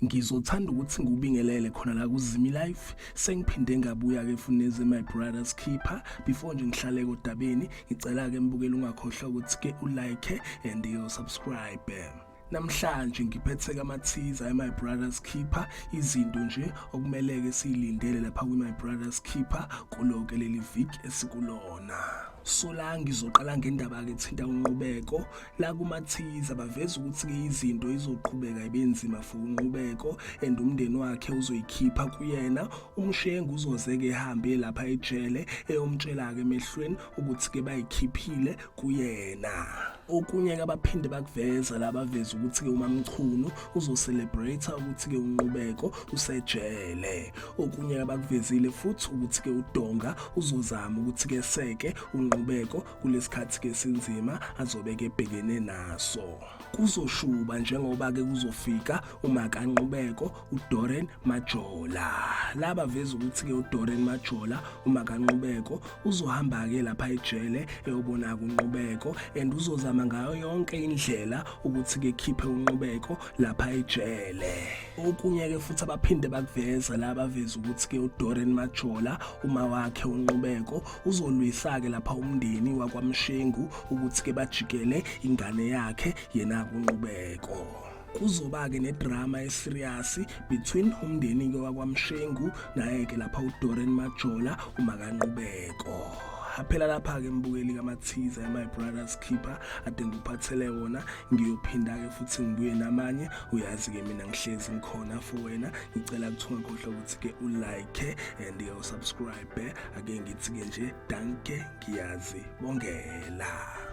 Ngizothanda ukuthi ngikubingelele khona la kuZimi Life. Sengiphinde ngabuya ke funeze my brother's keeper. Before nje ngihlale kodabeni, ngicela ke mbukeli ungakhohlwa ukuthi ke ulike and you subscribe. Namhlanje ngiphethe kamathiza my brother's keeper izinto nje okumele ke siyilindele lapha kwi my brother's keeper kuloke leli viki esikulona. So la ngizoqala ngendaba ke thinta uNqubeko la kumathiza baveza ukuthi ke izinto izoqhubeka ibenzima for uNqubeko and umndeni wakhe uzoyikhipha kuyena uMshengu uzoze ke ehambe lapha ejele eyomtshela ke emehlweni ukuthi ke bayikhiphile kuyena. Okunye ke abaphinde bakuveza la baveza ukuthi ke uMamchunu uzocelebrate ukuthi ke uNqubeko usejele. Okunye abakuvezile futhi ukuthi ke uDonga uzozama ukuthi ke seke uNqubeko kulesikhathi ke sinzima azobe ke ebhekene naso. Kuzoshuba njengoba ke kuzofika uMakanqubeko uDoren Majola. Laba veza ukuthi ke uDoren Majola uMakanqubeko uzohamba ke lapha ejele eyobona uNqubeko and uzozama ngayo yonke indlela ukuthi ke khiphe uNqubeko lapha ejele. Okunye ke futhi abaphinde bakuveza la baveza ukuthi ke uDoren Majola uma wakhe uNqubeko uzolwisa ke lapha umndeni wakwaMshengu ukuthi ke bajikele ingane yakhe yena kuNqubeko. Kuzoba ke nedrama eserious between umndeni ke wakwaMshengu naye ke lapha uDoren Majola uma kaNqubeko. Aphela lapha ke mbukeli kaMathiza my brother's keeper ade ngikuphathele wona ngiyophinda ke futhi ngibuye namanye uyazi ke mina ngihlezi ngikhona for wena ngicela ukuthi ungakhohlwa ukuthi ke ulike and ke usubscribe ake ngithi ke nje danke ngiyazi bongela.